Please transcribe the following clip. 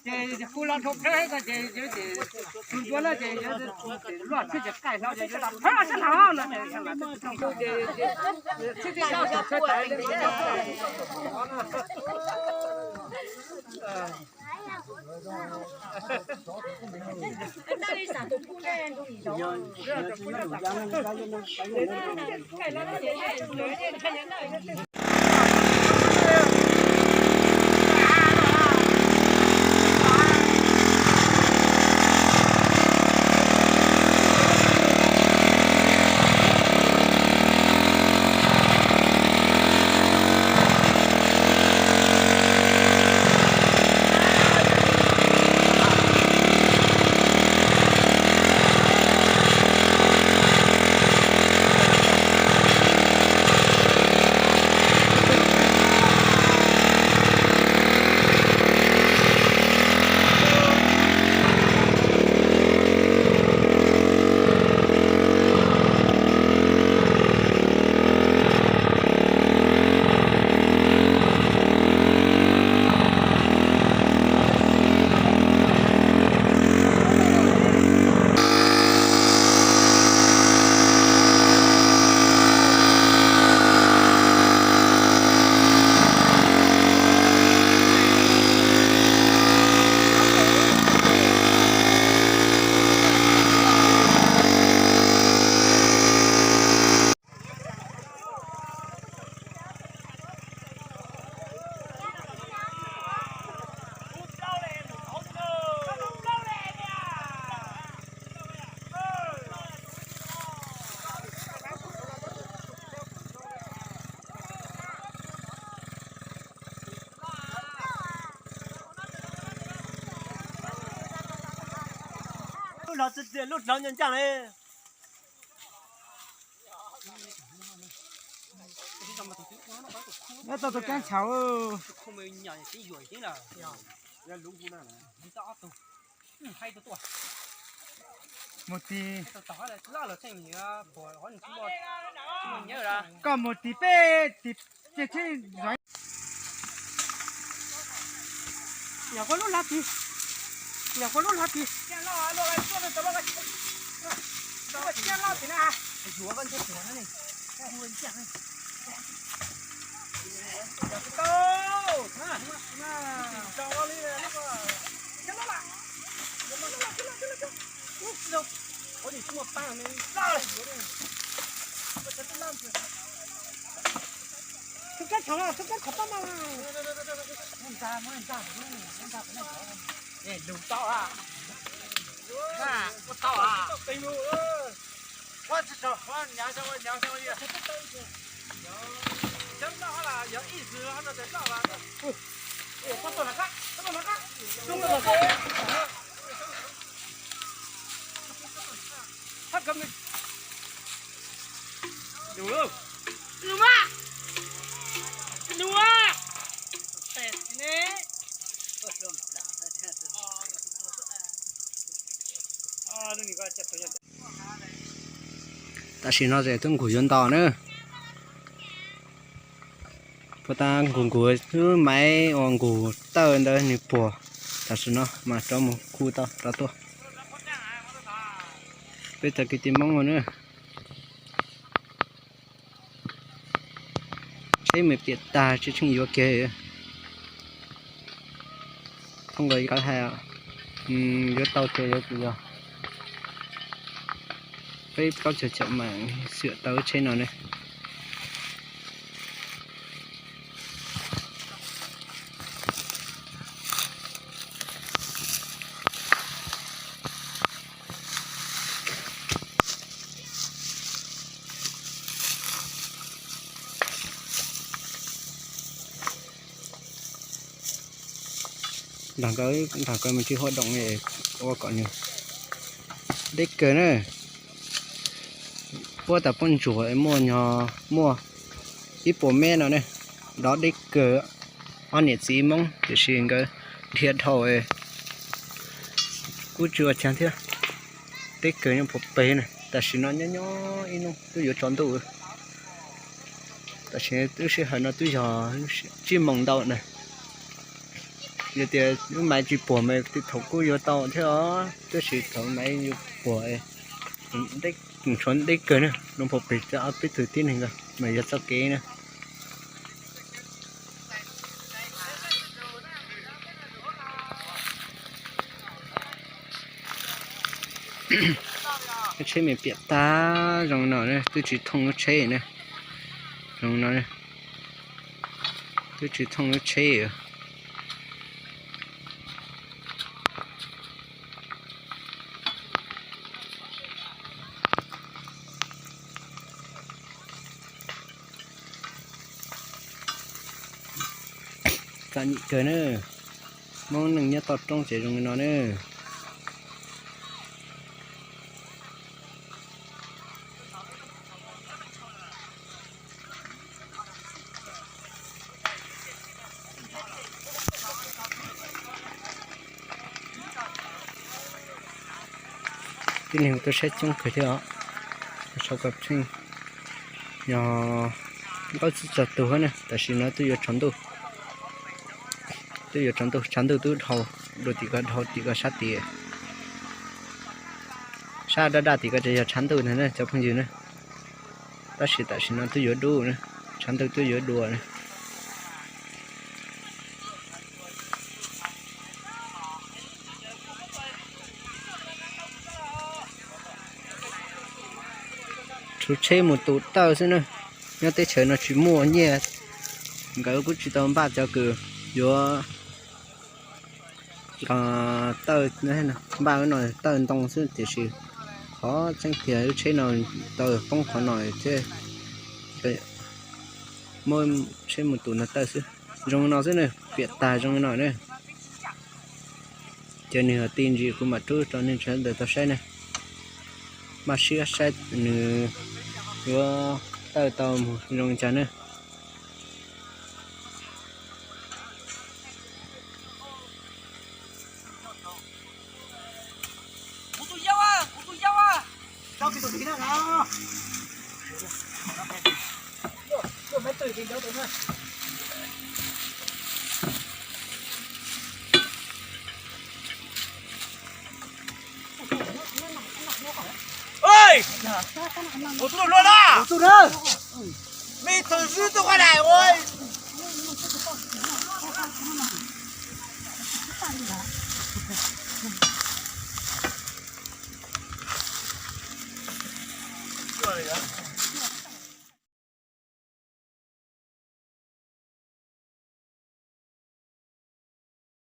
Ces kuv los dhau plawg ko ces tus ntsuab no ces luaj tshwj ces qaij hlo ces yuav tas phab sab hlau no ces tshwj tshaj tus tshaj tais. Lub hlauv txias txias, lub hlauv ncaaj ncaaj li. Nyob tau tus kab ntshav. Mus tis. Koj mus tis peb tis, tis tsheb zov. Nyam qhov lub hlab tis, nyam qhov lub hlab tis. Tus kab tshav, tus kab tshav pab mas. Lug tau a, ua tau a. Tam sim no ces twb nkaus yuav nto na. Puag ta nkaus nkaus lub maiv uas nkaus tawj ntawd nws puag. Tam sim no mas rov mus khu tau rov tuaj. Peb cov kwv tij Hmoob na. Tsheb me piam tag tsis tsheej yuav kiag. Thoob nkaus ib qab hais, yuav tau ces yuav tsum yog peb plaub caug caum mam xwm tau lub tsheb no ne. Nrog koj, nrog koj me ntsis hua doom ua kom nws deb kawg na. Puab tas puab ntsuag muaj nyog muaj, Ib puas mev no ne, dov deb kawg. Ob niam txiv Hmoob tiam sis nkawd dhia dhau, kuj tsis ua cas thiab. Deb kawg nyob puag pem na, tam sim no nyob nyob ib hnub twb yuav tsaus ntuj. Tam sim lub sij hawm no twb yog tsib moos ntau na. Yog tias lub maiv tsis puag mas tej thaum kuj yuav tau thiab os, tab sis thaum maiv yuav puag, tshuav deb kawg na, nyob puag pem ob peb tug tib neeg ko mas yog txoj kev na. Lub tsheb me piam tag zoo no ne, twb tsis thooj lub tsheb ne. Zoo no, twb tsis thooj lub tsheb. Txom nyem kawg na, Hmoob neej nyob toj roob ces zoo li no na. Tib neeg tuaj saib coob kawg thiab os. Sau kom tsheej, yog plaub tsib caug tug na, tam sim no twb yuav tsaus ntuj. Twb yuav tsaus ntuj, tshav ntuj twb dhau, dua tim ko dhau tim ko sab tid. Sab daj daj tim ko ces yog tshav ntuj ntag na cov phooj ywg na. Tab sis tam sim no twb yuav dub na, tshav ntuj twb yuav dua na. Tshuav tsheb mus tus tawj xwb na, nyob teb chaws no tsis muaj nyiaj, nkawd kuj tsis tau npaj cov kws yuav tawj, npaj no tawj ntoo xwb tiam sis qhov tseeb tiag lub tsheb no tawg poob qhov no thiab, muab tsheb mus tus no tawj xwb. Zoo no xwb na, piam tag zoo no na. Ces nws yog ti ntsis kuv mam rub rau nej sawv daws tau saib na. Maj siab saib nws yuav tawj tau mus zoo li cas na. Ê! Tus luag na! Me thawj xwb tuaj qua daim ua.